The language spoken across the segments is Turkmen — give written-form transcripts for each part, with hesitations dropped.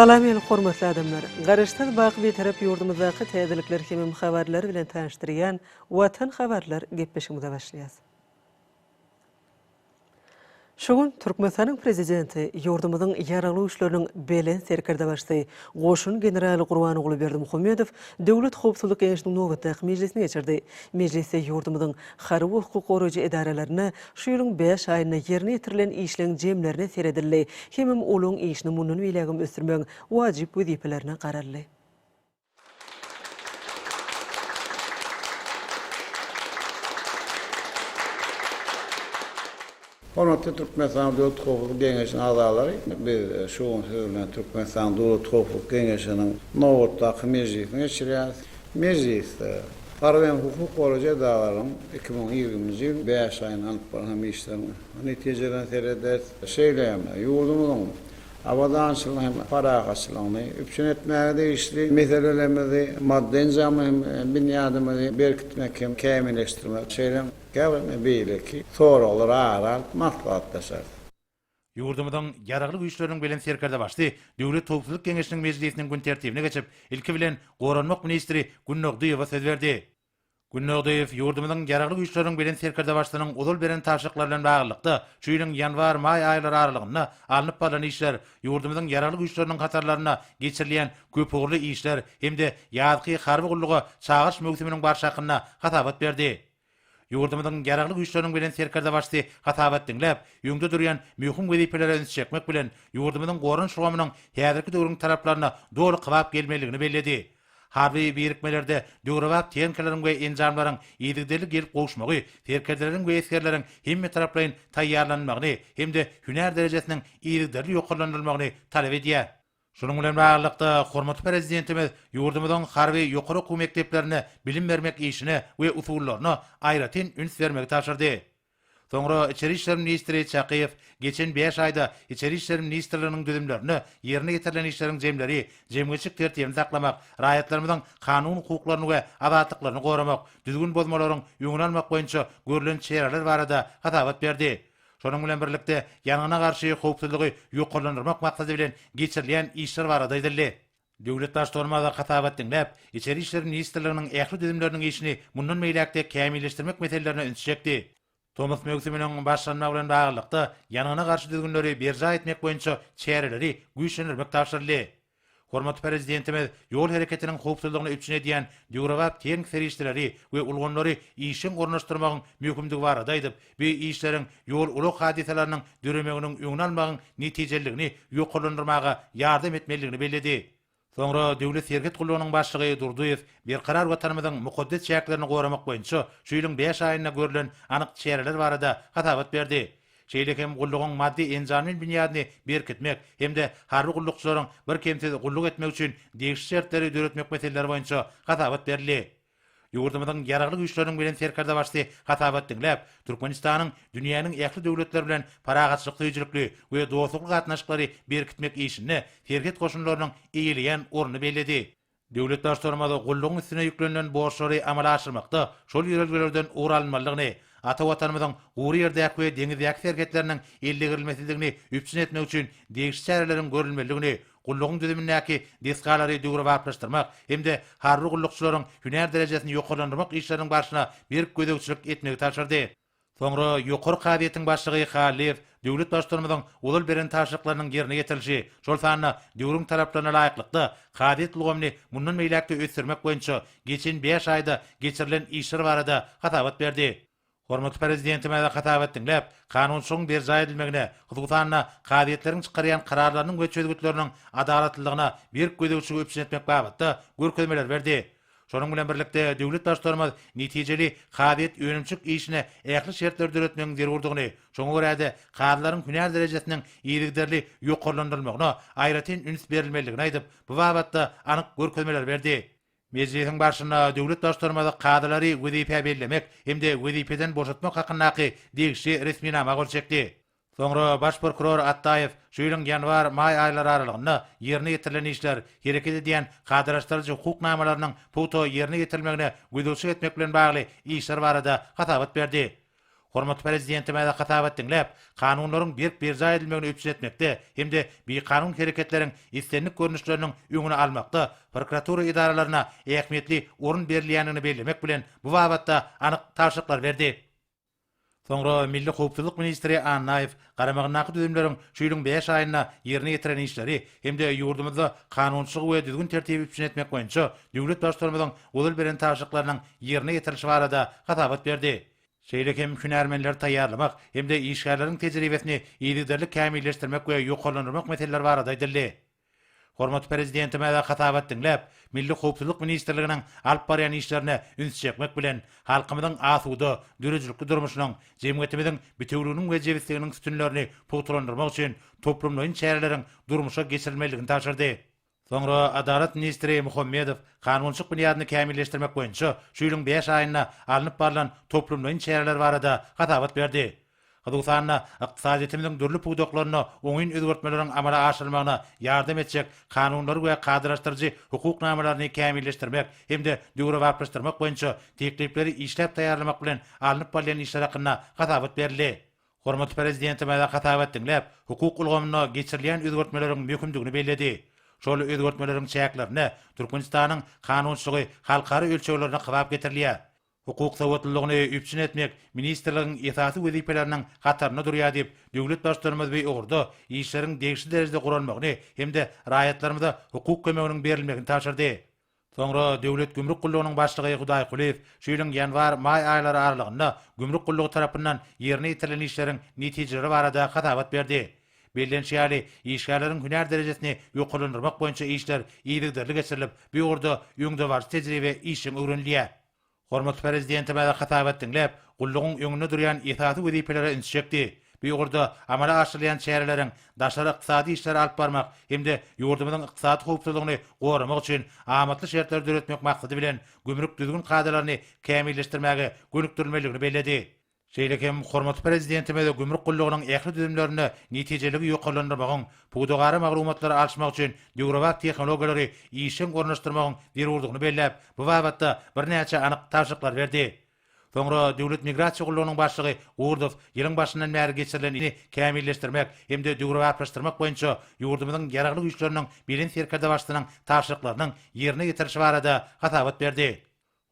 Salam el hormatly adamlar! Garaşsyz baky Bitarap ýurdumyzdaky täzelikler hemem habarlar bilen tanyşdyrýan Watan habarlar gepleşigimize başlaýas. Şu gün Türkmenistanyň Prezidenti, ýurdumyzyň Ýaragly Güýçleriniň Belent Serkerdebaşysy, goşun generaly Gurbanguly Berdimuhamedow Döwlet howpsuzlyk geňeşiniň nobatdaky mejlisini geçirdi. Mejlisde ýurdumyzyň harby we hukuk goraýjy edaralarynda şu ýylyň bäş aýynda ýerine ýetirilen işleň jemlerine seredildi hemem olaryň işini mundan beýlägem ösdürmegiň wajyp wezipelerine garaldy. Hormatly Türkmenistanyň Döwlet howpsuzlyk geňeşiniň agzalary, biz şu gün siz bilen Türkmenistanyň Döwlet howpsuzlyk geňeşiniň nobatdaky mejlisini geçirýäris. Mejlisde harby hem hukuk goraýjy edaralaryň 2020-nji ýylyň bäş aýynda alyp baran hem işleriniň netijelerine serederis. Şeýle hem ýurdumyzyň abadançylygyny hem parahatçylygyny üpjün etmäge degişli meselelerimizi, maddy-enjamly hem binýadymyzy berkitmek hem kämilleşdirmek, şeýle hem käbir beýleki soraglary ara alyp maslahatlaşarys. Ýurdumyzyň Ýaragly Güýçleriniň Belent Serkerdebaşysy Döwlet howpsuzlyk geňeşiniň mejlisiniň gün tertibine geçip, ilki bilen goranmak ministri Gündogdyýewa söz berdi. Gündogdyýew ýurdumyzyň Ýaragly Güýçleriniň Belent Serkerdebaşysynyň ozal beren tabşyryklary bilen baglylykda, şu ýylyň ýanwar-maý aýlary aralygynda alnyp barlan işler, ýurdumyzyň Ýaragly Güýçleriniň hatarlarynda geçirilýän köpugurly işler hem-de ýazky harby gulluga çagyryş möwsüminiň barşy hakynda hasabat berdi. Ýurdumyzyň Ýaragly Güýçleriniň Belent Serkerdebaşysy hasabat diňläp, öňde durýan möhüm wezipelere üns çekmek bilen, ýurdumyzyň goranyş ulgamynyň häzirki döwrüň talaplaryna doly kybap gelmelidigini belledi. Harby birikmelerde döwrebap tehnikalaryň we enjamlaryň yzygiderli gelip gowuşmagy serkerdeleriň we esgerleriň hemmetaraplaýyn taýýarlanylmagyny hem-de hünär derejesiniň yzygiderli ýokarlandyrylmagyny talap edýär. Şunuň bilen baglylykda, hormatly Prezidentimiz ýurdumyzyň harby ýokary okuw mekdeplerinde bilim bermek işine we usullaryna aýratyn üns bermegi tabşyrdy. Soňra içeri işler ministri Çakyýew geçen bäş aýda Içeri işler ministrliginiň düzümlerinde ýerine ýetirilen işleriň jemleri, jemgyýetçilik tertibini saklamak, raýatlarymyzyň kanuny hukuklaryny we azatlyklaryny goramak, düzgün bozmalaryň öňüni almak boýunça görlen çäreler barada hasabat berdi. Şonuň bilen birlikde, ýangyna garşy howpsuzlygy ýokarlandyrmak maksady bilen geçirilýän işler barada aýdyldy. Döwlet Baştutanymyz hasabat diňläp, Içeri işler ministrliginiň ähli düzümleriniň işini mundan beýläk-de kämilleşdirmek meselelerine ünsi çekdi. Tomus möwsüminiň başlanmagy bilen baglylykda, ýangyna garşy düzgünleri berjaý etmek boýunça çäreleri güýçlendirmek tabşyryldy. Hormatly Prezidentimiz ýol hereketiniň howpsuzlygyny üpjün edýän döwrebap tehniki serişdeleri we ulgamlary işjeň ornaşdyrmagyň möhümdigi barada aýdyp, bu işleriň ýol-ulag hadysalarynyň döremeginiň öňüni almagyň netijeliligini ýokarlandyrmaga ýardam etmelidigini belledi. Soňra Döwlet serhet gullugynyň başlygy Durdyýew Berkarar Watanymyzyň mukaddes çäklerini goramak boýunça şu ýylyň bäş aýynda görlen anyk çäreler barada hasabat berdi. Şeýle hem gullugyň maddy-enjamlaýyn binýadyny berkitmek hem-de harby gullukçylaryň birkemsiz gulluk etmegi üçin degişli şertleri döretmek meseleleri boýunça hasabat berildi. Ýurdumyzyň Ýaragly Güýçleriniň Belent Serkerdebaşysy hasabat diňläp, Türkmenistanyň dünýäniň ähli döwletleri bilen parahatçylyk söýüjilikli we dostlukly gatnaşyklary berkitmek işinde serhet goşunlarynyň eýeleýän ornuny belledi. Döwlet Baştutanymyz gullugyň üstüne ýüklenilen borçlary amala aşyrmakda şol ýörelgelerden ugur alynmalydygyny, ata Watanymyzyň gury ýerdäki we deňizdäki serhetleriniň eldegrilmesizligini üpjün etmek üçin degişli çäreleriň görülmelidigini, Gullugyň düzümindäki desgalary döwrebaplaşdyrmak hem-de harby gullukçylaryň hünär derejesini ýokarlandyrmak işleriniň barşyna berk gözegçilik etmegi tabşyrdy. Soňra Ýokary kazyýetiň başlygy Hallyýew döwlet Baştutanymyzyň ozal beren tabşyryklarynyň ýerine ýetirilişi, şol sanda döwrüň talaplaryna laýyklykda kazyýet ulgamyny mundan beýläk-de ösdürmek boýunça geçen bäş aýda geçirilen işler barada hasabat berdi. Hormatly Prezidentimiz hasabat diňläp, kanunçylygyň berjaý edilmegine, hususan-da, kazyýetleriň çykarýan kararlarynyň we çözgütleriniň adalatlylygyna berk gözegçiligi üpjün etmek babatda görkezmeler berdi. Şonuň bilen birlikde, döwlet Baştutanymyz netijeli kazyýet önümçilik işine ähli şertleri döretmegiň zerurdygyny, şoňa görä-de, kazylaryň hünär derejesiniň yzygiderli ýokarlandyrylmagyna aýratyn üns berilmelidigini aýdyp, bu babatda anyk görkezmeleri berdi. Mejlisiň barşynda döwlet Baştutanymyz kazylary wezipä bellemek hem-de wezipeden boşatmak hakyndaky degişli resminama gol çekdi. Soňra Baş prokuror Atdaýew şu ýylyň ýanwar-maý aýlary aralygynda ýerine ýetirilen işler, hereket edýän kadalaşdyryjy hukuk namalarynyň pugta ýerine ýetirilmegine gözegçilik etmek bilen bagly işler barada hasabat berdi. Hormatly Prezidentimize hasabat diňläp, kanunlaryň berk berjaý edilmegini üpjün etmekde hem-de bikanun hereketleriň islendik görnüşleriniň öňüni almakda prokuratura edaralaryna ähmiýetli orun berilýändigini bellemek bilen, bu babatda anyk tabşyryklar berdi. Soňra Milli howpsuzlyk ministri Annaýew garamagyndaky düzümleriň şu ýylyň bäş aýynda ýerine ýetiren işleri hem-de ýurdumyzda kanunçylygy we düzgün-tertibi üpjün etmek boýunça döwlet Baştutanymyzyň ozal beren tabşyryklarynyň ýerine ýetirilişi barada hasabat berdi. Şeýle hem hünärmenleri taýýarlamak hem-de işgärleriň tejribesini yzygiderli kämilleşdirmek we ýokarlandyrmak meseleleri barada aýdyldy. Hormatly Prezidentimize hasabat diňläp, Milli howpsuzlyk ministrliginiň alyp barýan işlerine üns çekmek bilen, halkymyzyň asuda, döredijilikli durmuşynyň, jemgyýetimiziň bitewüliginiň we jebisliginiň sütünlerini pugtalandyrmak üçin toplumlaýyn çäreleriň durmuşa geçirilmelidigini tabşyrdy. Soňra Adalat ministri Muhammedow kanunçylyk binýadyny kämilleşdirmek boýunça şu ýylyň bäş aýynda alnyp barlan toplumlaýyn çäreler barada hasabat berdi. Hususan-da, ykdysadyýetimiziň dürli pudaklarynda oňyn özgertmeleriň amala aşyrylmagyna ýardam etjek kanunlary we kadalaşdyryjy hukuk namalaryny kämilleşdirmek hem-de döwrebaplaşdyrmak boýunça teklipleri işläp taýýarlamak bilen alnyp barylýan işler hakynda hasabat berildi. Hormatly Prezidentimiz hasabat diňläp, hukuk ulgamynda geçirilýän özgertmeleriň möhümdigini belledi. Şol özgertmeleriň çäklerinde Türkmenistanyň kanunçylygy halkara ölçeglerine kybap getirilýär. Hukuk sowatlylygyny üpjün etmek ministrligiň esasy wezipeleriniň hatarynda durýar diýip, döwlet Baştutanymyz bu ugurda işleriň degişli derejede guralmagyny hem-de raýatlarymyza hukuk kömeginiň berilmegini tabşyrdy. Soňra Döwlet gümrük gullugynyň başlygy Hudaýkulyýew şu ýylyň ýanwar-maý aýlary aralygynda gümrük gullugy tarapyndan ýerine ýetirilen işleriň netijeleri barada hasabat berdi. Bellenişi ýaly, işgärleriň hünär derejesini ýokarlandyrmak boýunça işler yzygiderli geçirilip, bu ugurda öňdebaryjy tejribe işjeň öwrenilýär. Hormatly Prezidentimiz hasabat diňläp, gullugyň öňünde durýan esasy wezipelere ünsi çekdi. Bu ugurda amala aşyrylýan çäreleriň daşary ykdysady işleri alyp barmak hem-de ýurdumyzyň ykdysady howpsuzlygyny goramak üçin amatly şertleri döretmek maksady bilen, gümrük düzgün-kadalaryny kämilleşdirmäge gönükdirilmelidigini belledi. Şeýle hem hormatly Prezidentimiz gümrük gullugynyň ähli düzümlerinde netijeliligi ýokarlandyrmagyň, pudagara maglumatlary alyşmak üçin döwrebap tehnologiýalary işjeň ornaşdyrmagyň zerurdygyny belläp, bu babatda birnäçe anyk tabşyryklary berdi. Soňra Döwlet migrasiýa gullugynyň başlygy Gurdow ýylyň başyndan bäri geçirilen ini kämilleşdirmek hem-de döwrebaplaşdyrmak boýunça ýurdumyzyň Ýaragly Güýçleriniň Belent Serkerdebaşysynyň tabşyryklarynyň ýerine ýetirilişi barada hasabat berdi.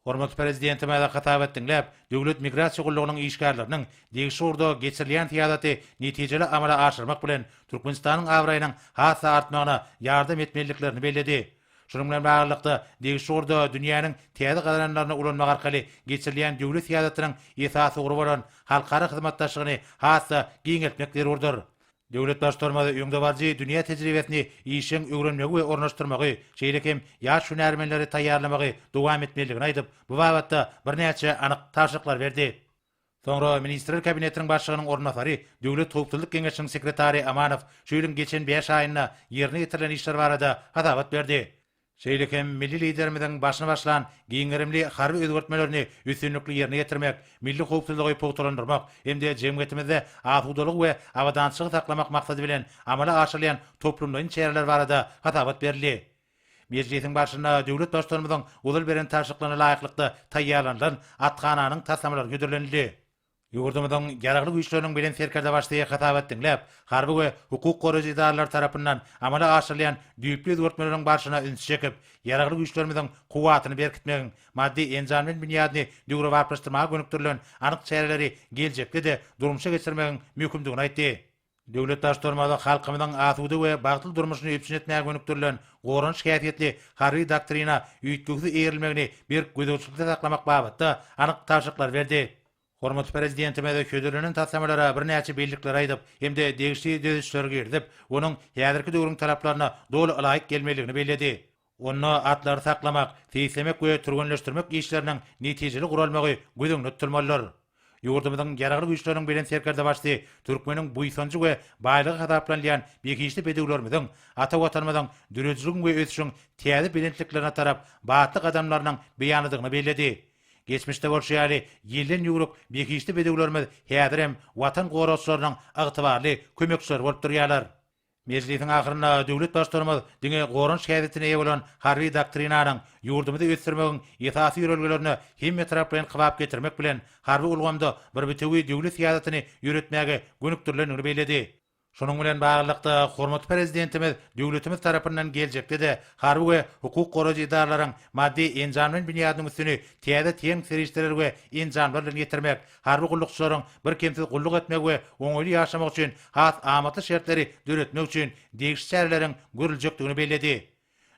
Hormatly Prezidentimize hasabat diňläp, Döwlet migrasiýa gullugynyň işgärleriniň degişli ugurda geçirilýän syýasaty netijeli amala aşyrmak bilen, Türkmenistanyň abraýynyň has-da artmagyna ýardam etmeliliklerini belledi. Şunuň bilen baglylykda, degişli ugurda dünýäniň täze gazananlaryny ulanmak arkaly geçirilýän döwlet syýasatynyň esasy ugry bolan halkara hyzmatdaşlygyny has-da giňeltmek zerurdyr. Döwlet Baştutanymyz öňdebaryjy dünýä tejribesini işjeň öwrenmegi we ornaşdyrmagy, şeýle hem ýaş hünärmenleri taýýarlamagy dowam etmelidigini aýdyp, bu babatda birnäçe anyk tabşyryklary berdi. Soňra Ministrler Kabinetiniň Başlygynyň orunbasary, Döwlet howpsuzlyk geňeşiniň sekretary Amanow şu ýylyň geçen bäş aýynda ýerine ýetirilen işler barada hasabat berdi. Şeýle hem milli Liderimiziň başyny başlan giň gerimli harby özgertmelerini üstünlikli ýerine ýetirmek, milli howpsuzlygy pugtalandyrmak hem-de jemgyýetimizde asudalygy we abadançylygy saklamak maksady bilen amala aşyrylýan toplumlaýyn çäreler barada hasabat berildi. Mejlisiň barşynda döwlet Baştutanymyzyň ozal beren tabşyryklaryna laýyklykda taýýarlanylan athananyň taslamalary hödürlenildi. Ýurdumyzyň Ýaragly Güýçleriniň Belent Serkerdebaşysy hasabat diňläp, harby we hukuk goraýjy edaralar tarapyndan amala aşyrylýan düýpli özgertmeleriň barşyna ünsi çekip, Ýaragly Güýçlerimiziň kuwwatyny berkitmegiň, maddy-enjamlaýyn binýadyny döwrebaplaşdyrmaga gönükdirilen anyk çäreleri geljekde-de durmuşa geçirmegiň möhümdigini aýtdy. Döwlet Baştutanymyz halkymyzyň asuda we bagtly durmuşyny üpjün etmäge gönükdirilen goranyş häsiýetli Harby doktrina üýtgewsiz eýerilmegini berk gözegçilikde saklamak babatda anyk tabşyryklary berdi. Hormatly Prezidentimiz hödürlenen taslamalara birnäçe bellikleri aýdyp hem-de degişli düzedişleri girizip, onuň häzirki döwrüň talaplaryna doly ylaýyk gelmelidigini belledi. Onda atlary saklamak, seýislemek we türgenleşdirmek işleriniň netijeli guralmagy göz öňünde tutulmalydyr. Ýurdumyzyň Ýaragly Güýçleriniň Belent Serkerdebaşysy türkmeniň buýsanjy we baýlygy hasaplanylýan behişdi bedewlerimiziň ata Watanymyzyň döredijiligiň we ösüşiň täze belentliklerine tarap batly gadamlarynyň beýanydygyny belledi. Geçmişde bolşy ýaly, ýelden ýüwrük behişdi bedewlerimiz häzir hem Watan goragçylarynyň ygtybarly kömekçileri bolup durýarlar. Mejlisiň ahyrynda döwlet Baştutanymyz diňe goranyş häsiýetine eýe bolan Harby doktrinanyň ýurdumyzy ösdürmegiň esasy ýörelgelerine hemmetaraplaýyn kybap getirmek bilen, harby ulgamda bir bitewi döwlet syýasatyny ýöretmäge gönükdirilendigini belledi. Şunuň bilen baglylykda, hormatly Prezidentimiz döwletimiz tarapyndan geljekde-de harby we hukuk goraýjy edaralaryň maddy-enjamlaýyn binýadynyň üstüni täze tehniki serişdeler we enjamlar bilen ýetirmek, harby gullukçylaryň birkemsiz gulluk etmegi we oňaýly ýaşamagy üçin has amatly şertleri döretmek üçin degişli çäreleriň görüljekdigini belledi.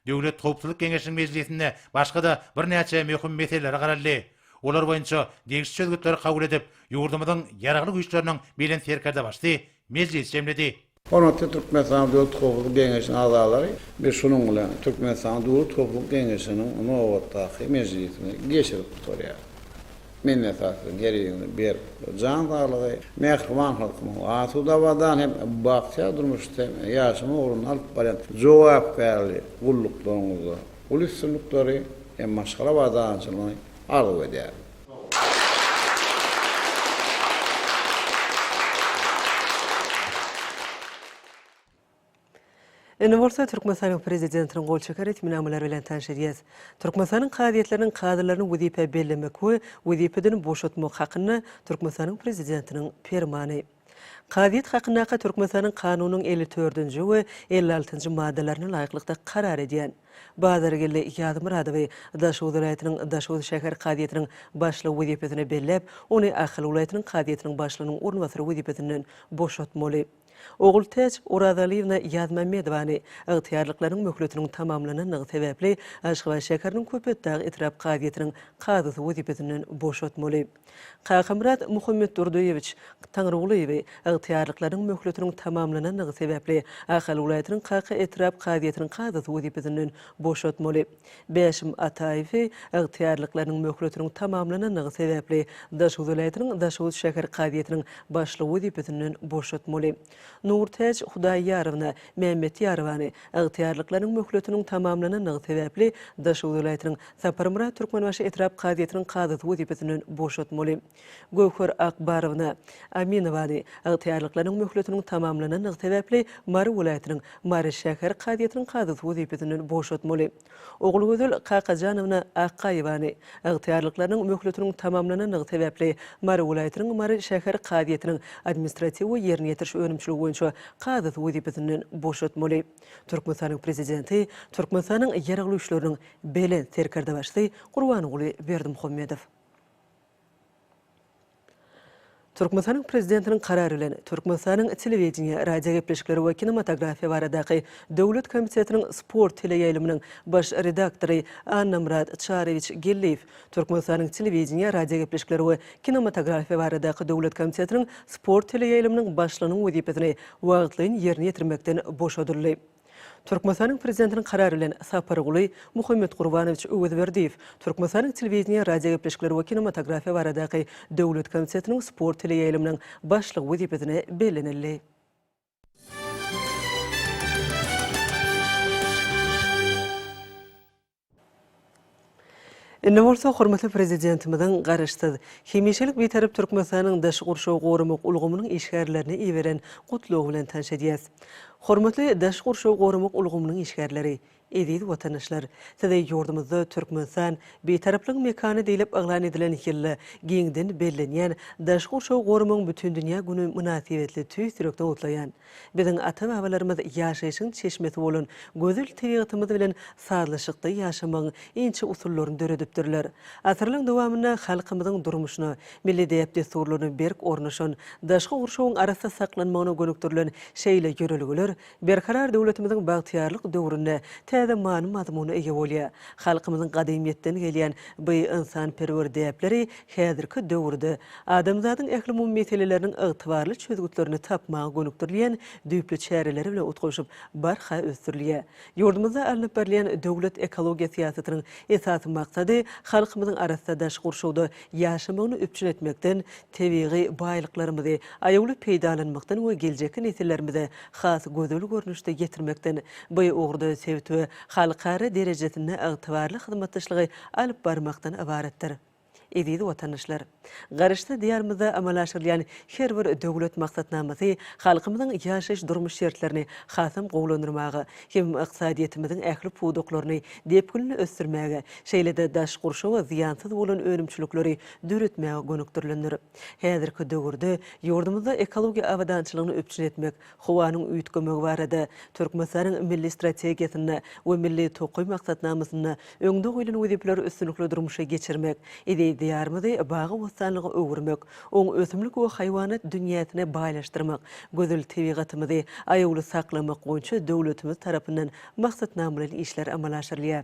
Döwlet howpsuzlyk geňeşiniň mejlisinde başga-da birnäçe möhüm meselelere garaldy. Olar boýunça degişli çözgütleri kabul edip, ýurdumyzyň Ýaragly Güýçleriniň Belent Serkerdebaşysy mejlisi jemledi. Hormatly Türkmenistanyň Döwlet howpsuzlyk geňeşiniň agzalary, biz şunuň bilen Türkmenistanyň Döwlet howpsuzlyk geňeşiniň nobatdaky mejlisini geçirip gutarýarys. Men esasy siziň her biriňize berk jan saglygy, mähriban halkymyzyň asuda, abadan hem bagtyýar durmuşda hem ýaşamagy ugrunda alyp barýan jogapkärli gulluklaryňyzda uly üstünlikleri hem maşgala abadançylygyny arzuw edýärin. Indi bolsa Türkmenistanyň Prezidentiniň gol çeken resminamalary bilen tanyş edýäs. Türkmenistanyň kazyýetleriniň kazylaryny wezipä bellemek we wezipeden boşatmak hakynda Türkmenistanyň Prezidentiniň Permany. Kazyýet hakyndaky Türkmenistanyň Kanunynyň 54-nji we 56-njy maddalaryna laýyklykda karar edýän. Bazargeldi Ýazmyradowy Daşoguz welaýatynyň Daşoguz şäher kazyýetiniň başlygy wezipesine belläp, ony Ahal welaýatynyň kazyýetiniň başlygynyň orunbasary wezipesinden boşatmaly. Ogultäç Orazalyýewna Ýazmämmedowany ygtyýarlyklarynyň möhletiniň tamamlanandygy sebäpli Aşgabat şäheriniň Köpetdag etrap kazyýetiniň kazysy wezipesinden boşatmaly. Kakamyrat Muhammetdurdyýewiç Taňrygulyýewi ygtyýarlyklarynyň möhletiniň tamamlanandygy sebäpli Ahal welaýatynyň Kaka etrap kazyýetiniň kazysy wezipesinden boşatmaly. Bäşim Ataýewi ygtyýarlyklarynyň möhletiniň tamamlanandygy sebäpli Daşoguz welaýatynyň Daşoguz şäher kazyýetiniň başlygy wezipesinden boşatmaly. Nurtäç Hudaýýarowna Mämmetýarowany ygtyýarlyklarynyň möhletiniň tamamlanandygy sebäpli Daşoguz welaýatynyň Saparmyrat Türkmenbaşy etrap kazyýetiniň kazysy wezipesinden boşatmaly. Göwher Akbarowna Aminowany ygtyýarlyklarynyň möhletiniň tamamlanandygy sebäpli Mary welaýatynyň Mary şäher kazyýetiniň kazysy wezipesinden boşatmaly. Ogulgözel Kakajanowna Akgaýewany ygtyýarlyklarynyň möhletiniň tamamlanandygy sebäpli Mary welaýatynyň Mary şäher kazyýetiniň administratiw we ýerine ýetiriş önümçiligi boýunça kazysy wezipesinden boşatmaly. Türkmenistanyň Prezidenti, Türkmenistanyň Ýaragly Güýçleriniň Belent Serkerdebaşysy Gurbanguly Berdimuhamedow. Türkmenistanyň Prezidentiniň Karary bilen, Türkmenistanyň Telewideniýe, radiogepleşikler we kinematografiýa baradaky döwlet komitetiniň sport teleýaýlymynyň baş redaktory Annamyrat Çaryýewiç Geldiýew Türkmenistanyň Telewideniýe, radiogepleşikler we kinematografiýa baradaky döwlet komitetiniň sport teleýaýlymynyň başlygynyň wezipesini wagtlaýyn ýerine ýetirmekden boşadyldy. Türkmenistanyň Prezidentiniň Karary bilen Saparguly Muhammetgurbanowiç Öwezberdiýew Türkmenistanyň Telewideniýe, radiogepleşikler we kinematografiýa baradaky döwlet komitetiniň sport teleýaýlymynyň başlygy wezipesine bellenildi. Indi bolsa hormatly Prezidentimiziň Garaşsyz, hemişelik Bitarap Türkmenistanyň daşky gurşawy goramak ulgamynyň işgärlerine iberen Gutlagy bilen tanyş edýäs. Hormatly daşky gurşawy goramak ulgamynyň işgärleri! Eziz watandaşlar! Sizi ýurdumyzda Türkmenistan, Bitaraplygyň mekany diýlip yglan edilen ýylda giňden bellenýän Daşky gurşawy goramagyň bütindünýä güni mynasybetli tüýs ýürekden gutlaýan. Biziň ata-babalarymyz ýaşaýşyň çeşmesi bolan gözel tebigatymyz bilen sazlaşykda ýaşamagyň inçe usullaryny döredipdirler. Asyrlaryň dowamynda halkymyzyň durmuşyna, milli däp-dessurlaryna berk ornaşan, daşky gurşawyň arassa saklanmagyna gönükdirilen şeýle ýörelgeler Berkarar döwletimiziň bagtyýarlyk döwründe täze many-mazmuna eýe bolýar. Halkymyzyň gadymyýetden gelýän bu ynsanperwer däpleri häzirki döwürde adamzadyň ählumumy meseleleriniň ygtybarly çözgütlerini tapmaga gönükdirilýän düýpli çäreleri bilen utgaşyp barha ösdürilýär. Ýurdumyzda alnyp barylýan döwlet ekologiýa syýasatynyň esasy maksady halkymyzyň arassa daşky gurşawda ýaşamagyny üpjün etmekden, tebigy baýlyklarymyzy aýawly peýdalanmakdan we geljekki nesillerimize has gözel görnüşde ýetirmekden, bu ugurda sebit we halkara derejesinde ygtybarly hyzmatdaşlygy alyp barmakdan ybaratdyr. Eziz watandaşlar! Garaşsyz Diýarymyzda amala aşyrylýan her bir döwlet maksatnamasy halkymyzyň ýaşaýyş-durmuş şertlerini hasam gowulandyrmaga hem ykdysadyýetimiziň ähli pudaklaryny depginli ösdürmäge, şeýle-de daş gurşawa zyýansyz bolan önümçilikleri döretmäge gönükdirilendir. Häzirki döwürde ýurdumyzda ekologiýa abadançylygyny üpjün etmek, howanyň üýtgemegi barada Türkmenistanyň Milli strategiýasynda we Milli tokaý maksatnamasynda öňde goýlan wezipeleri üstünlikli durmuşa geçirmek, eziz Diýarymyzy bagy-bossanlyga öwürmek, oň ösümlik we haýwanat dünýäsini baýlaşdyrmak, gözel tebigatymyzy aýawly saklamak boýunça döwletimiz tarapyndan maksatnamalaýyn işler amala aşyrylýar.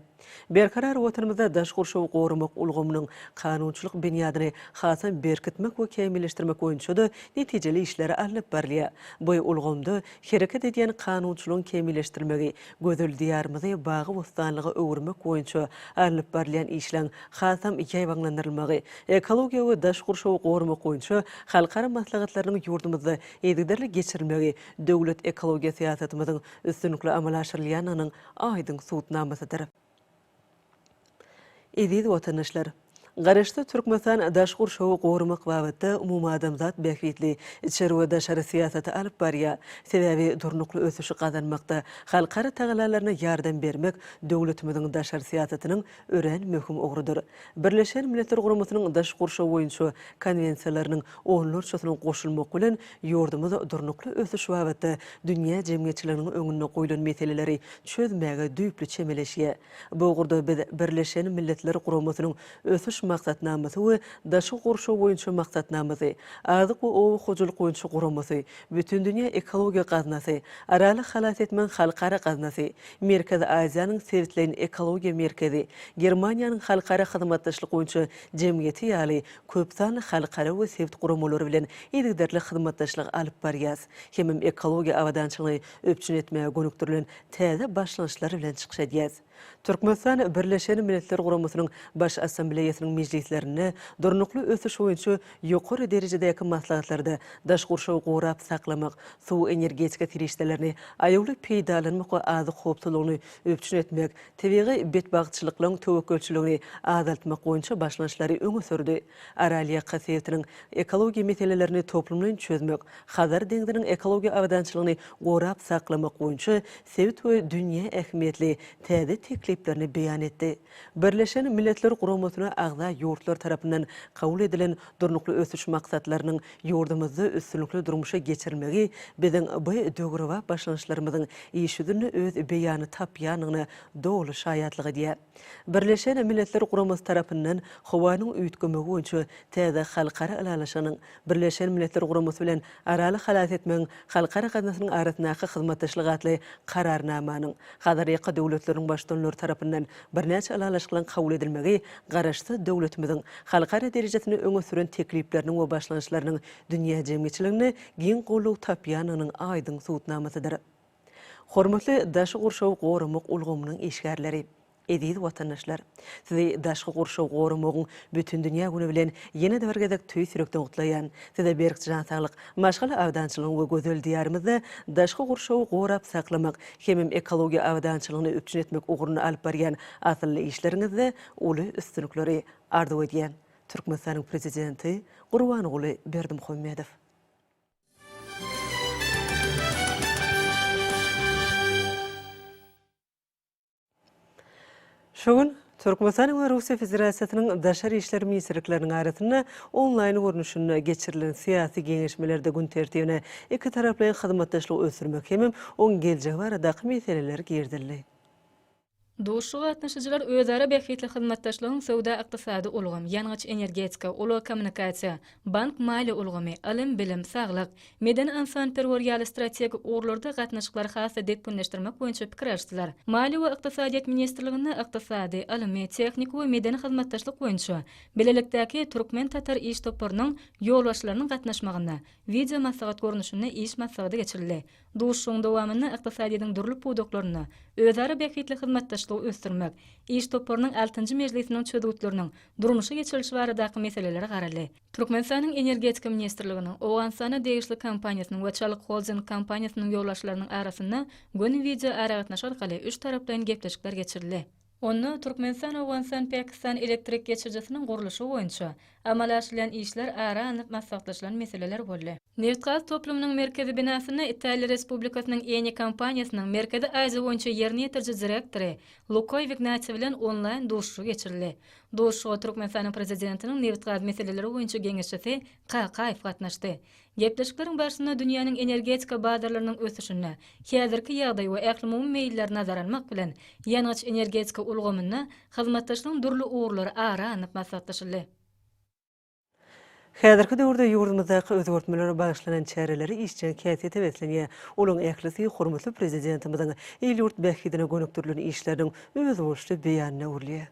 Berkarar Watanymyzda daş gurşawy goramak ulgamynyň kanunçylyk binýadyny hasam berkitmek we kämilleşdirmek boýunça-da netijeli işler alnyp barylýar. Bu ulgamda hereket edýän kanunçylygyň kämilleşdirilmegi, gözel Diýarymyzy bagy-bossanlyga öwürmek boýunça alnyp barylýan işleň hasam ýaýbaňlandyrylmagy, ekologiýa we daş gurşawy goramak boýunça halkara maslahatlarynyň ýurdumyzda yzygiderli geçirilmegi döwlet ekologiýa syýasatymyzyň üstünlikli amala aşyrylýandygynyň aýdyň subutnamasydyr. Eziz watandaşlar! Garaşsyz Türkmenistan daş gurşawy goramak babatda umumadamzat bähbitli içeri we daşary syýasaty alyp barýar. Sebäbi durnukly ösüşi gazanmakda halkara tagallalaryna ýardam bermek döwletimiziň daşary syýasatynyň örän möhüm ugrudyr. Birleşen Milletler Guramasynyň daş gurşaw boýunça konwensiýalarynyň onlarçasyna goşulmak bilen, ýurdumyz durnukly ösüş babatda dünýä jemgyýetçiliginiň öňünde goýlan meseleleri çözmäge düýpli çemeleşýär. Bu ugurda biz Birleşen Milletler Guramasynyň Ösüş Maksatnamasy we Daşky gurşaw boýunça Maksatnamasy, Azyk we oba hojalyk boýunça guramasy, Bütindünýä ekologiýa gaznasy, Araly halas etmegiň halkara gaznasy, Merkezi Aziýanyň sebitleýin ekologiýa merkezi, Germaniýanyň halkara hyzmatdaşlyk boýunça jemgyýeti ýaly köpsanly halkara we sebit guramalary bilen yzygiderli hyzmatdaşlyk alyp barýas hemem ekologiýa abadançylygyny üpjün etmäge gönükdirilen täze başlangyçlar bilen çykyş edýäs. Türkmenistan Birleşen Milletler Guramasynyň Baş Assambleýasynyň mejlislerinde durnukly ösüş boýunça ýokary derejedäki maslahatlarda daş gurşawy gorap saklamak, suw-energetika serişdelerini aýawly peýdalanmak we azyk howpsuzlygyny üpjün etmek, tebigy betbagtçylyklaryň töwekgelçiligini azaltmak boýunça başlangyçlary öňe sürdi. Aralýaka sebitiniň ekologiýa meselelerini toplumlaýyn çözmek, Hazar deňziniň ekologiýa abadançylygyny gorap saklamak boýunça sebit we dünýä ähmiýetli täze tekliplerini beýan etdi. Birleşen Milletler Guramasyna agza ýurtlar tarapyndan kabul edilen Durnukly ösüş maksatlarynyň ýurdumyzda üstünlikli durmuşa geçirilmegi biziň bu döwrebap başlangyçlarymyzyň iş ýüzünde öz beýanyny tapýandygyna doly şaýatlyk edýär. Birleşen Milletler Guramasy tarapyndan howanyň üýtgemegi boýunça täze halkara ylalaşygynyň Birleşen Milletler Guramasy bilen Araly halas etmegiň Halkara gaznasynyň arasyndaky hyzmatdaşlyk atly Kararnamanyň Hazarýaka döwletleriniň Baştutanlary tarapyndan birnäçe ylalaşyklaryň kabul edilmegi Garaşsyz döwletimiziň halkara derejesinde öňe süren teklipleriniň we başlangyçlarynyň dünýä jemgyýetçiliginde giň goldaw tapýandygynyň aýdyň subutnamasydyr. Hormatly daşky gurşawy goramak ulgamynyň işgärleri! Eziz watandaşlar! Sizi Daşky gurşawy goramagyň Bütindünýä güni bilen ýene-de bir gezek tüýs ýürekden gutlaýan. Size berk jan saglyk, maşgala abadançylygyny we gözel Diýarymyzda daşky gurşawy gorap saklamak hemem ekologiýa abadançylygyny üpjün etmek ugrunda alyp barýan asylly işleriňizde uly üstünlikleri arzuw edýän. Türkmenistanyň Prezidenti Gurbanguly Berdimuhamedow. Şu gün Türkmenistanyň we Russiýa Federasiýasynyň Daşary işler ministrlikleriniň arasynda onlaýn görnüşinde geçirilen syýasy geňeşmelerde gün tertibine ikitaraplaýyn hyzmatdaşlygy ösdürmek hemem oň geljegi baradaky meseleler girizildi. Duşuşyga gatnaşyjylar özara bähbitli hyzmatdaşlygyň söwda-ykdysady ulgam, ýangyç-energetika, ulag-kommunikasiýa, bank-maliýe ulgamy, ylym-bilim, saglyk, medeni-ynsanperwer ýaly strategik ugurlarda gatnaşyklary has-da depginleşdirmek boýunça pikir alyşdylar. Maliýe we ykdysadyýet ministrliginde ykdysady, ylmy, tehniki we medeni hyzmatdaşlyk boýunça bilelikdäki türkmen-tatar iş toparynyň ýolbaşçylarynyň gatnaşmagynda wideomaslahat görnüşinde iş maslahaty geçirildi. Duşuşygyň dowamynda ykdysadyýetiň dürli pudaklarynda özara bähbitli hyzmatdaşlygy ösdürmek, iş toparynyň altynjy mejlisiniň çözgütleriniň durmuşa geçirilişi baradaky meselelere garaldy. Türkmenistanyň Energetika ministrliginiň, Owganystana degişli kompaniýasynyň we Çalyk Holding kompaniýasynyň ýolbaşçylarynyň arasynda göni wideoaragatnaşyk arkaly üçtaraplaýyn gepleşikler geçirildi. Onda Türkmenistan-Owganystan-Pakistan elektrik geçirijisiniň gurluşygy boýunça amala aşyrylýan işler ara alnyp maslahatlaşylan meseleler boldy. Nebitgaz toplumynyň merkezi binasynda Italiýa Respublikasynyň Eni kompaniýasynyň Merkezi Aziýa boýunça ýerine ýetiriji direktory Lukoý Wignati bilen onlaýn duşuşygy geçirildi. Duşuşyga Türkmenistanyň Prezidentiniň nebitgaz meseleleri boýunça geňeşçisi Kakaýew gatnaşdy. Gepleşikleriň barşynda dünýäniň energetika bazarlarynyň ösüşinde häzirki ýagdaý we ählumumy meýilleri nazara almak bilen, ýangyç-energetika ulgamynda hyzmatdaşlygyň dürli ugurlary ara alnyp maslahatlaşyldy. Häzirki döwürde ýurdumyzdaky özgertmelere bagyşlanan çäreleri işjeň häsiýete beslenýär. Olaryň ählisi hormatly Prezidentimiziň il-ýurt bähbidine gönükdirilen işleriniň özboluşly beýanyna öwrülýär.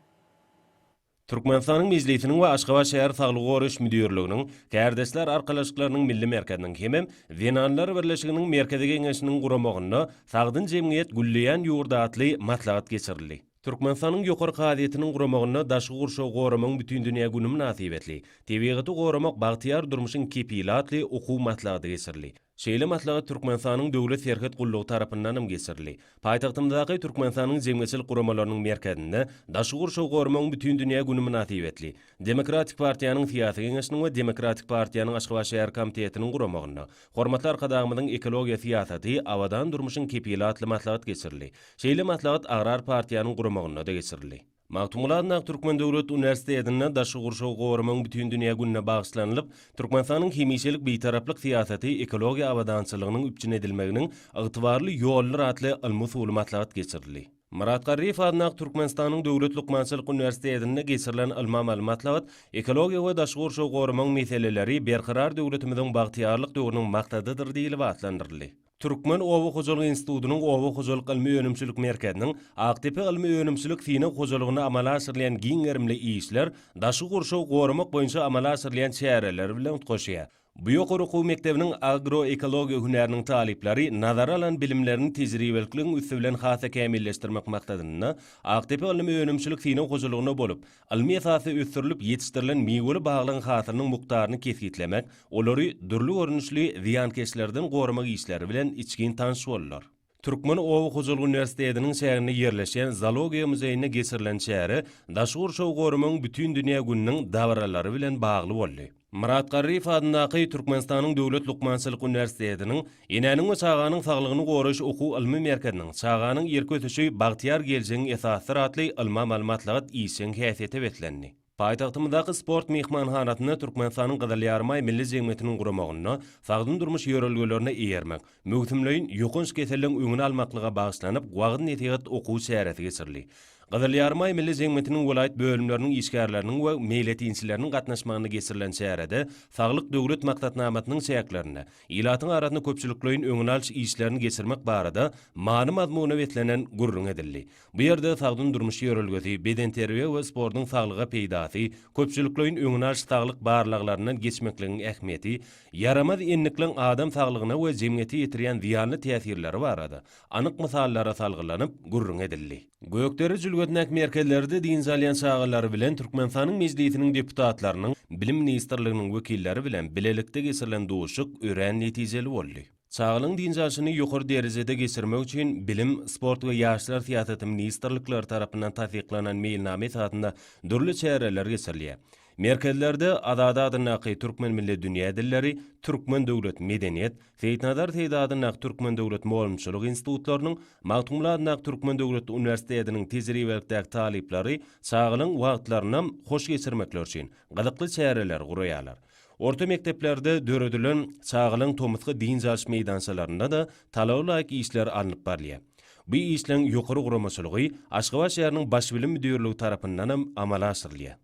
Türkmenistanyň Mejlisiniň we Aşgabat şäher Saglygy goraýyş müdirliginiň, Kärdeşler arkalaşyklarynyň Milli merkeziniň hemem Zenanlar birleşiginiň Merkezi Geňeşiniň guramagynda Sagdyn jemgyýet, gülleýän ýurt atly maslahat geçirildi. Türkmenistanyň Ýokary kazyýetiniň guramagynda Daşky gurşawy goramagyň bütindünýä güni mynasybetli Tebigaty goramak bagtyýar durmuşyň kepili atly okuw maslahaty geçirildi. Şeýle maslahat Türkmenistanyň Döwlet serhet gullugy tarapyndanam geçirildi. Paýtagtymyzdaky Türkmenistanyň Jemgyýetçilik guramalarynyň merkezinde Daşky gurşawy goramagyň bütindünýä güni mynasybetli Demokratik partiýanyň Syýasy geňeşiniň we Demokratik partiýanyň Aşgabat şäher komitetiniň guramagynda Hormatly Arkadagymyzyň ekologiýa syýasaty, abadan durmuşyň kepili atly maslahat geçirildi. Şeýle maslahat Agrar partiýanyň guramagynda-da geçirildi. Magtymguly adyndaky Türkmen döwlet uniwersitetinde Daşky gurşawy goramagyň bütindünýä gününe bagyşlanylyp, Türkmenistanyň hemişelik Bitaraplyk syýasaty ekologiýa abadançylygynyň üpjün edilmeginiň ygtybarly ýoludyr atly ylmy-usuly maslahat geçirildi. Myrat Garryýew adyndaky Türkmenistanyň Döwlet lukmançylyk uniwersitetinde geçirilen ylmy-amaly maslahat Ekologiýa we daşky gurşawy goramagyň meseleleri Berkarar döwletimiziň bagtyýarlyk döwrüniň maksadydyr diýlip atlandyryldy. Türkmen oba hojalyk institutynyň Oba hojalyk ylmy-önümçilik merkeziniň Akdepe ylmy-önümçilik synag hojalygynda amala aşyrylýan giň gerimli işler daşky gurşawy goramak boýunça amala aşyrylýan çäreler bilen utgaşýar. Bu ýokary okuw mekdebiniň agroekologiýa hünäriniň talyplary nazara alan bilimlerini tejribelikligiň üsti bilen has-da kämilleşdirmek maksadynda Akdepe ylmy-önümçilik synag hojalygynda bolup, Ylmy esasda ösdürilip ýetişdirilen miweli baglaryň hasylynyň mukdaryny kesgitlemek, olary dürli görnüşli zyýankeşlerden goramak işleri bilen içgin tanyş boldular. Türkmen oba hojalyk uniwersitetiniň çäginde ýerleşýän Zoologiýa muzeýinde geçirilen çäre Daşky gurşawy goramagyň bütindünýä gününiň dabaralary bilen bagly boldy. Myrat Garryýew adyndaky Türkmenistanyň Döwlet lukmançylyk uniwersitetiniň Enäniň we çaganyň saglygyny goraýyş okuw-ylmy merkeziniň Çaganyň irki ösüşi bagtyýar geljegiň esasydyr atly ylmy-amaly maslahat işjeň häsiýete beslendi. Paýtagtymyzdaky Sport myhmanhanasynda Türkmenistanyň Gyzyl Ýarymaý Milli jemgyýetiniň guramagynda sagdyn durmuş ýörelgelerine eýermek, möwsümleýin ýokanç keselleň öňüni almaklyga bagyşlanyp wagyz-nesihat okuw çäresi geçirildi. Gyzyl Ýarymaý Milli jemgyýetiniň welaýat bölümleriniň işgärleriniň we meýletinçileriniň gatnaşmagynda geçirilen çärede Saglyk Döwlet maksatnamasynyň çäklerinde ilatyň arasynda köpçülikleýin öňüni alyş işlerini geçirmek barada many-mazmuna beslenen gürrüň edildi. Bu ýerde sagdyn durmuş ýörelgesi, bedenterbiýe we sportuň saglyga peýdasy, köpçülikleýin öňüni alyş saglyk barlaglaryndan geçmekligiň ähmiýeti, ýaramaz endikleň adam saglygyna we jemgyýete ýetirýän zyýanly täsirleri barada anyk mysallara salgylanyp gürrüň edildi. Gökdere jülgesindäki merkezlerde dynç alýan çagalar bilen Türkmenistanyň Mejlisiniň deputatlarynyň, Bilim ministrliginiň wekilleri bilen bilelikde geçirilen duşuşyk örän netijeli boldy. Çagalaryň dynç alşyny ýokary derejede geçirmek üçin Bilim, Sport we ýaşlar syýasaty ministrlikleri tarapyndan tassyklanan meýilnama esasynda dürli çäreler geçirilýär. Merkezlerde Azady adyndaky Türkmen milli dünýä dilleri, Türkmen döwlet medeniýet, Seýitnazar Seýdi adyndaky Türkmen döwlet mugallymçylyk institutlarynyň, Magtymguly adyndaky Türkmen döwlet uniwersitetiniň tejribelikdäki talyplary çagalaryň wagtlaryny hoş geçirmekleri üçin gyzykly çäreleri guraýarlar. Orta mekdeplerde döredilen çagalaryň tomusky dynç alyş meýdançalarynda-da talaba laýyk işler alnyp barylýar. Bu işleň ýokary guramaçylygy Aşgabat şäheriniň Baş bilim müdirligi tarapyndanam amala aşyrylýar.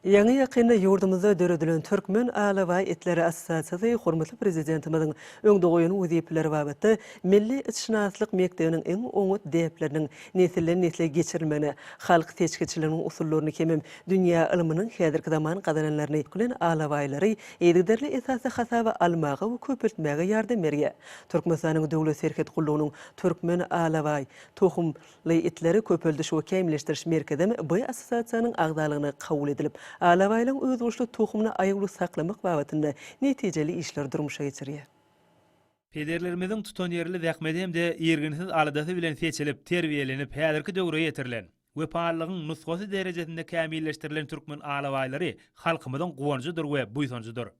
Ýaňy-ýakynda ýurdumyzda döredilen Türkmen alabaý itleri assosiasiýasy hormatly Prezidentimiziň öňde goýan wezipeleri babatda milli itşynaslyk mekdebiniň iň oňat däpleriniň nesilden-nesle geçirilmegine, halk seçgiçiliginiň usullaryny hemem dünýä ylmynyň häzirki zaman gazananlaryny bilen alabaýlary yzygiderli esasda hasaba almaga we köpeltmäge ýardam berýär. Türkmenistanyň Döwlet serhet gullugynyň Türkmen alabaý tohum Ly itleri köpeldiş we kämilleşdiriş merkezem bu assosiasiýanyň agzalygyna kabul edilip, alabaýlaryň özboluşly tohumyny aýawly saklamak babatynda netijeli işleri durmuşa geçirýär. Pederlerimiziň tutanýerli zähmeti hem-de irginsiz aladasy bilen seçilip, terbiýelenip, häzirki döwre ýetirilen, wepalylygyň nusgasy derejesinde kämilleşdirilen türkmen alabaýlary halkymyzyň guwanjydyr we buýsanjydyr.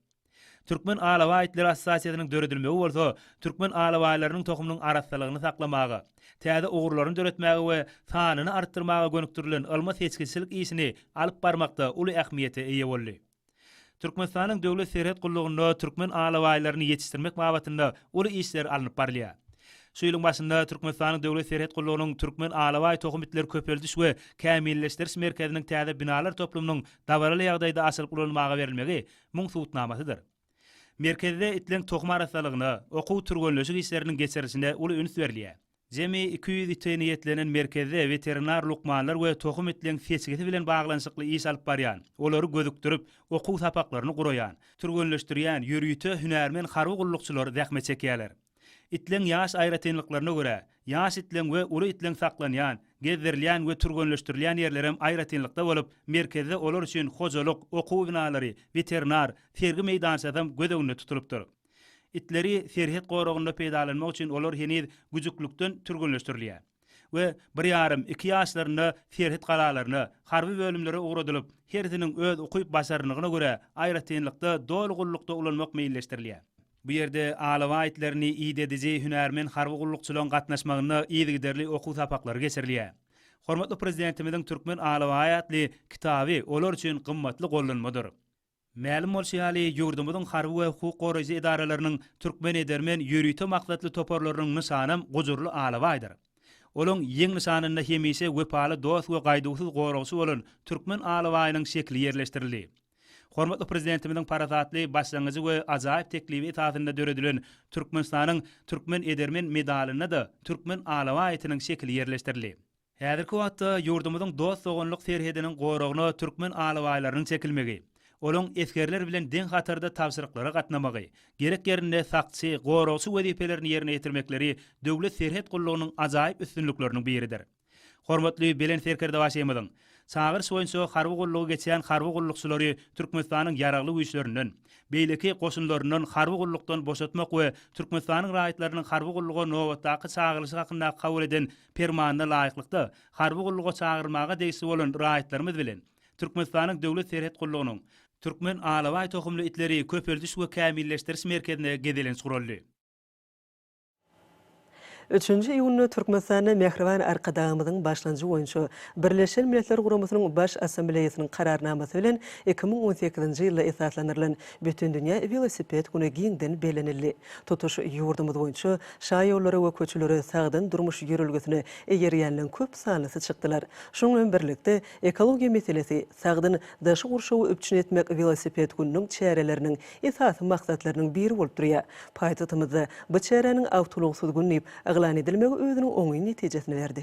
Türkmen alabaý itleri assosiasiýasynyň döredilmegi bolsa türkmen alabaýlarynyň tohumynyň arassalygyny saklamaga, täze ugurlaryny döretmäge we sanyny artdyrmaga gönükdirilen ylmy-seçgiçilik işini alyp barmakda uly ähmiýete eýe boldy. Türkmenistanyň Döwlet serhet gullugynda türkmen alabaýlaryny ýetişdirmek babatynda uly işler alnyp barylýar. Şu ýylyň başynda Türkmenistanyň Döwlet serhet gullugynyň Türkmen alabaý tohum itleri köpeldiş we kämilleşdiriş merkeziniň täze binalar toplumynyň dabaraly ýagdaýda açylyp ulanylmaga berilmegi muň subutnamasydyr. Merkezde itleň tohum arassalygyna, okuw-türgenleşik işleriniň geçirilişine uly üns berilýär. Jemi 200 ite niýetlenen merkezde weterinar lukmanlar we tohum itleň seçgisi bilen baglanyşykly iş alyp barýan, olary gözükdirip, okuw sapaklaryny guraýan, türgenleşdirýän ýörite hünärmen harby gullukçylar zähmet çekýärler. Itleň ýaş aýratynlyklaryna görä, ýaş itleň we uly itleň saklanýan, gezdirilýän we türgenleşdirilýän ýerlerem aýratynlykda bolup, merkezde olar üçin hojalyk, okuw binalary, weterinar, sergi meýdançasam göz öňünde tutulypdyr. Itleri serhet goragynda peýdalanmak üçin olar heniz güjüklikden türgenleşdirilýär we bir ýarym, iki ýaşlarynda serhet galalaryna, harby bölümlere ugradylyp, hersiniň öz ukyp-başarnygyna görä aýratynlykda doly gullukda ulanmak meýilleşdirilýär. Bu ýerde alabaý itlerini idediji hünärmen harby gullukçylaryň gatnaşmagynda yzygiderli okuw sapaklary geçirilýär. Hormatly Prezidentimiziň Türkmen alabaýy atly kitaby olar üçin gymmatly gollanmadyr. Mälim bolşy ýaly, ýurdumyzyň harby we hukuk goraýjy edaralarynyň Türkmen edermen ýörite maksatly toparlarynyň nyşanam gujurly alabaýdyr. Olaň ýeň nyşanynda hemişe wepaly dost we gaýduwsyz goragçy bolan türkmen alabaýynyň şekili ýerleşdirildi. Hormatly Prezidentimiziň parasatly başlangyjy we ajaýyp teklibi esasynda döredilen Türkmenistanyň Türkmen edermen medalynda-da türkmen alabaý itiniň şekili ýerleşdirildi. Häzirki wagtda ýurdumyzyň dost-doganlyk serhediniň goragyna türkmen alabaýlarynyň çekilmegi, olaň esgerler bilen deň hatarda tabşyryklara gatnamagy, gerek ýerinde sakçy, goragçy wezipelerini ýerine ýetirmekleri Döwlet serhet gullugynyň ajaýyp üstünlikleriniň biridir. Hormatly Belent Serkerdebaşymyzyň Çagyryş boýunça harby gullugy geçýän harby gullukçylary Türkmenistanyň Ýaragly Güýçlerinden, beýleki goşunlaryndan harby gullukdan boşatmak we Türkmenistanyň raýatlarynyň harby gulluga nobatdaky çagyrylyşy hakynda kabul eden Permanyna laýyklykda, harby gulluga çagyrylmaga degişli bolan raýatlarymyz bilen Türkmenistanyň Döwlet serhet gullugynyň Türkmen alabaý tohumly itleri köpeldiş we kämilleşdiriş merkezine gezelenç guraldy. Üçünji iýunda Türkmenistanda mähriban Arkadagymyzyň başlanjy boýunça Birleşen Milletler Guramasynyň Baş Assambleýasynyň Kararnamasy bilen 2018-nji ýylda esaslandyrylan Bütindünýä welosiped güni giňden bellenildi. Tutuş ýurdumyz boýunça şaýollara we köçelere sagdyn durmuş ýörelgesine eýerýänleň köp sanlysy çykdylar. Şonuň bilen birlikde, ekologiýa meselesi, sagdyn daşky gurşawy üpjün etmek welosiped gününiň çäreleriniň esasy maksatlarynyň biri bolup durýar. Paýtagtymyzda bu çäräniň awtoulagsyz gün diýip yglan edilmegi özüniň oňyn netijesini berdi.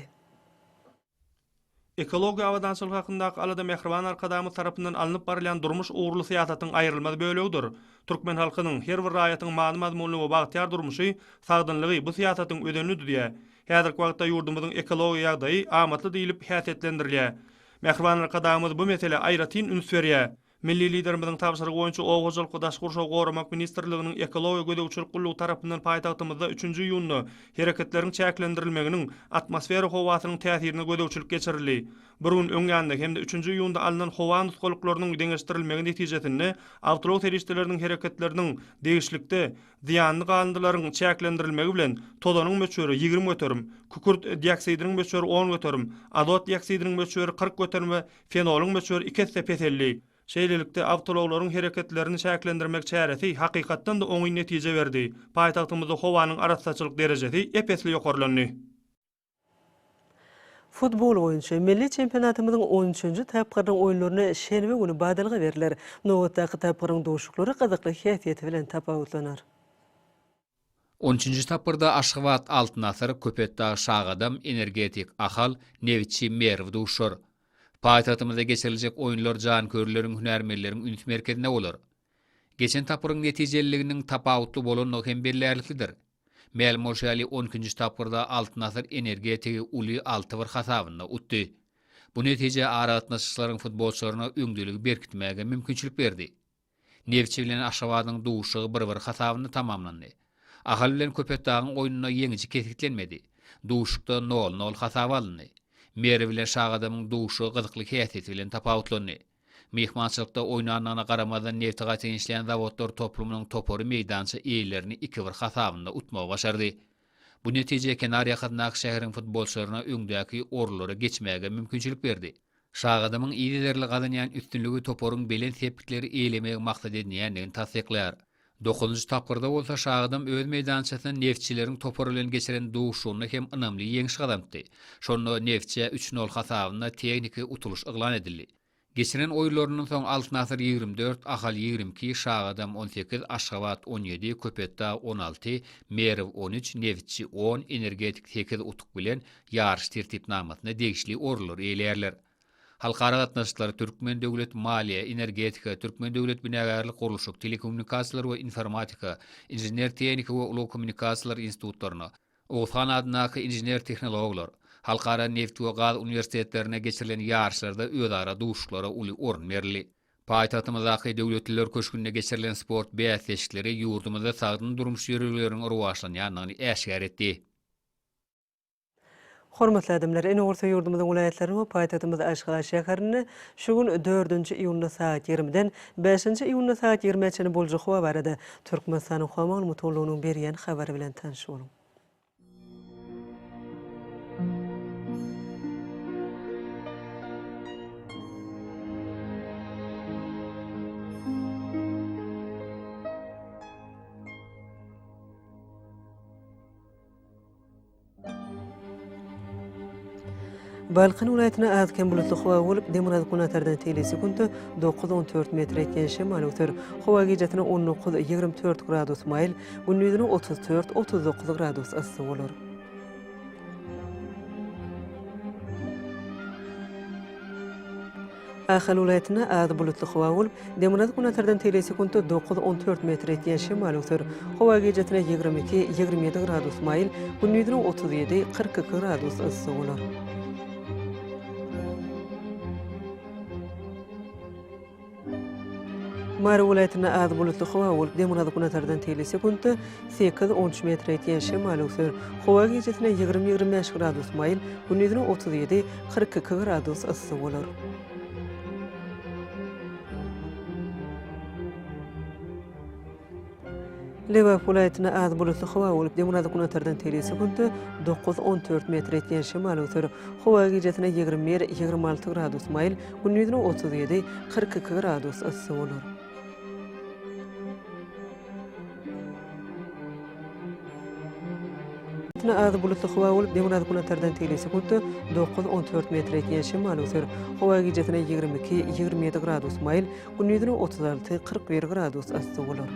Ekologiýa abadançylygy hakyndaky alada mähriban Arkadagymyz tarapyndan alnyp barylýan durmuş ugurly syýasatyň aýrylmaz bölegidir. Türkmen halkynyň, her bir raýatyň many-mazmunly we bagtyýar durmuşy, sagdynlygy bu syýasatyň özenini düzýär. Häzirki wagtda ýurdumyzyň ekologiýa ýagdaýy amatly diýlip häsiýetlendirilýär. Mähriban Arkadagymyz bu meselä aýratyn üns berýär. Milli Liderimiziň tabşyrygy boýunça Oba hojalyk we daşky gurşawy goramak ministrliginiň Ekologiýa gözegçilik gullugy tarapyndan paýtagtymyzda üçünji iýunda hereketleriň çäklendirilmeginiň atmosfera howasynyň täsirine gözegçilik geçirildi. Bir gün öň ýanynda hem-de üçünji iýunda alnan howa nusgalyklarynyň deňeşdirilmegi netijesinde awtoulag serişdeleriniň hereketleriniň degişlikde zyýanly galyndylaryň çäklendirilmegi bilen tozanyň möçberi 20%, kükürt dioksidiniň möçberi 10%, azot dioksidiniň möçberi 40% we Fenolyň möçberi iki esse peseldi. Şeýlelikde, awtoulaglaryň hereketlerini çäklendirmek çäresi hakykatdan-da oňyn netije berdi, paýtagtymyzda howanyň arassaçylyk derejesi ep-esli ýokarlandy. Futbol boýunça milli çempionatymyzyň on üçünji tapgyrynyň oýunlaryna şenbe güni badalga berler. Nobatdaky tapgyryň duşuşyklary gyzykly häsiýeti bilen tapawutlanar. On üçünji tapgyrda Aşgabat, Altyn asyr, Köpetdag, Şagadam, Energetik, Ahal, Nebitçi, Merw duşar. Paýtagtymyzda geçiriljek oýunlar janköýerleriň, hünärmenleriň üns merkezinde bolar. Geçen tapgyryň netijeliliginiň tapawutly bolandygy hem bellärliklidir. Mälim bolşy ýaly, on ikinji tapgyrda Altyn asyr Energetigi uly alty bir hasabynda utdy. Bu netije aragatnaşyklaryň futbolçylaryna öňdeligi berkitmäge mümkinçilik berdi. Neftçi bilen Aşgabadyň duşuşygy bir-bir hasabynda tamamlandy. Ahal bilen Köpetdagyň oýnunda ýeňiji kesgitlenmedi. Duşuşykda nol-nol hasaba alyndy. Merw bilen Şagadamyň duşuşygy gyzykly häsiýeti bilen tapawutlandy. Myhmançylykda oýnandygyna garamazdan nebti gaýtadan işleýän zawodlar toplumynyň topary meýdança eýelerini iki-bir hasabynda utmagy başardy. Bu netije kenar ýakasyndaky şäheriň futbolçylaryna öňdäki orunlara geçmäge mümkinçilik berdi. Şagadamyň yzygiderli gazanýan üstünligi toparyň belent sepgitleri eýelemegi maksat edinýändigini tassyklaýar. Dokuzynjy tapgyrda bolsa Şagadam öz meýdançasynda Neftçileriň topary bilen geçiren duşuşygynda hem ynamly ýeňiş gazanypdy. Şonda Neftçä üç nol hasabynda tehniki utulyş yglan edildi. Geçiren oýunlaryndan soň Altyn Asyr 24, Ahal 22, Şagadam 18, Aşgabat 17, Köpetdag 16, Merw 13, Nebitçi on, Energetik sekiz utuk bilen ýaryş tertipnamasynda degişli orunlary eýeleýärler. Halkara gatnaşyklary, Türkmen döwlet maliýe, energetika, Türkmen döwlet binagärlik-gurluşyk, telekommunikasiýalar we informatika, inžener-tehniki we ulag-kommunikasiýalar institutlaryna, Oguzhan adyndaky inžener-tehnologlar, Halkara neft we gaz uniwersitetlerinde geçirilen ýaryşlarda özara duşuşyklara uly orun berildi. Paýtagtymyzdaky Döwletliler köşgünde geçirilen sport bäsleşikleri ýurdumyzda sagdyn durmuş ýörelgeleriniň rowaçlanýandygyny äşgär etdi. Hormatly adamlar, ine bolsa ýurdumyzyň welaýatlarynda we paýtagtymyz Aşgabat şäherinde şu gün dördünji iýunda sagat ýigrimiden bäşinji iýunda sagat ýigrimä çenli boljak howa barada Türkmenistanyň Howa maglumat gullugynyň berýän habary bilen tanyş boluň. Balkan welaýatynda az-kem bulutly howa bolup, demirgazyk-günortadan teýli sekuntda dokuz-on dört metr etýän şemal öwser. Howa gijesine 19, 24 gradus maýyl, gündizine 34, 39 gradus yssy bolar. Ahal welaýatynda az bulutly howa bolup, demirgazyk-günortadan teýle sekuntda dokuz, 14 metr etýän şemal öwser. Howa gijesine 22, 27 gradus maýyl, gündizine 37, 42 gradus yssy bolar. Mary welaýatynda az bulutly howa bolup, demirgazyk-günortadan teýle sekuntda sekiz, on üç metre ýetýän şemal öwser. Howa gijesine 20, 25 gradus maýyl, gündizine 37, 42 gradus yssy bolar. Lebap welaýatynda az bulutly howa bolup, demirgazyk-günortadan teýle sekuntda dokuz, on dört metr ýetýän şemal öwser. Howa gijesine 21, 26 gradus maýyl, gündizine 37, 42 gradus yssy bolar. Az bulutly howa bolup, demirgazyk-günortadan teýle sekuntda dokuz, on dört metr ýetýän şemal öwser. Howa gijesine 22, 27 gradus maýyl, Gündizine 36, 41 gradus yssy bolar.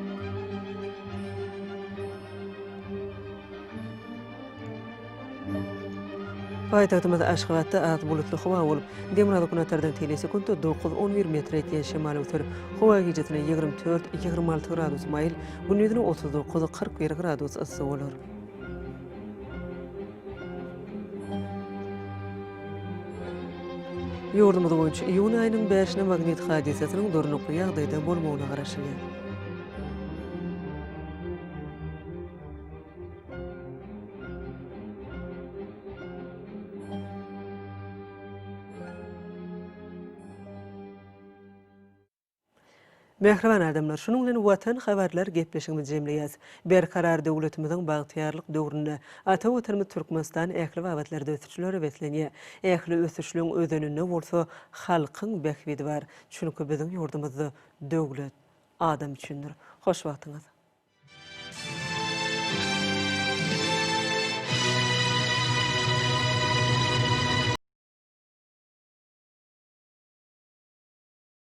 Paýtagtymyz Aşgabatda az bulutly howa bolup, demirgazyk-günortadan teýle sekuntda dokuz, on bir metre ýetýän şemal öwser. Howa gijesine 24, 26 gradus maýyl, gündizine 39, 41 gradus yssy bolar. Ýurdumyz boýunça iýun aýynyň bäşine magnit hadysasynyň durnukly ýagdaýda bolmagyna garaşylýar. Mähriban adamlar, şunuň bilen Watan habarlar gepleşigimizi jemleýäs. Berkarar döwletimiziň bagtyýarlyk döwründe ata Watanymyz Türkmenistan ähli babatlarda ösüşlere beslenýär. Ähli ösüşleň özeninde bolsa halkyň bähbidi bar. Çünki biziň ýurdumyzda döwlet adam üçindir. Hoş wagtyňyz.